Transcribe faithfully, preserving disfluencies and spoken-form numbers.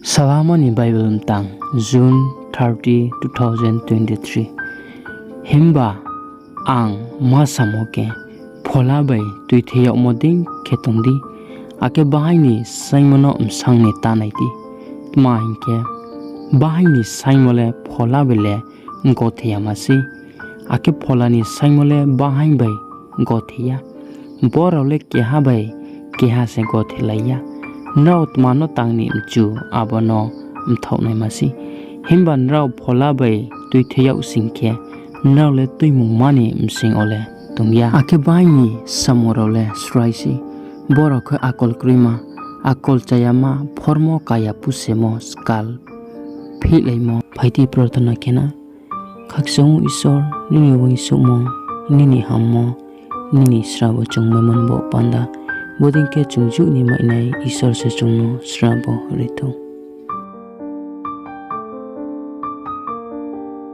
Salama ni Bible mtang, June thirty, two thousand twenty-three. Himba ang ma samo khe, phola bai tuithei yagmo dei khe tong di, akhe bahaing ni saingmo no bsang ni ta nai di. Tma hing khe, bahaing ni saingmo le phola bai le gothe yama sei, akhe phola ni saingmo le bahaing bai gothe ya. Bo rao le keha bai keha se gothe lai ya. Nrao tma no tang ni mchu, abo no mthaoh naima sei. Himba nrao phola bai tuithei yag sing khe, nrao le tuimungma ni bsing yo le tong ya. Akhe bahaing ni samung rao le srai sei. Bo rao khe akol kroima, akol chayama, phormo, kaya pusemo, skal phihlaimo. Phai di, prarthana khe na. Khakchang ou Isor, nini uaingsouhmo, nini hammo, nini srabo chung maimo ni bo panda. Bodei khe chung jouh ni mainai Isor se chung no srabo ri thou.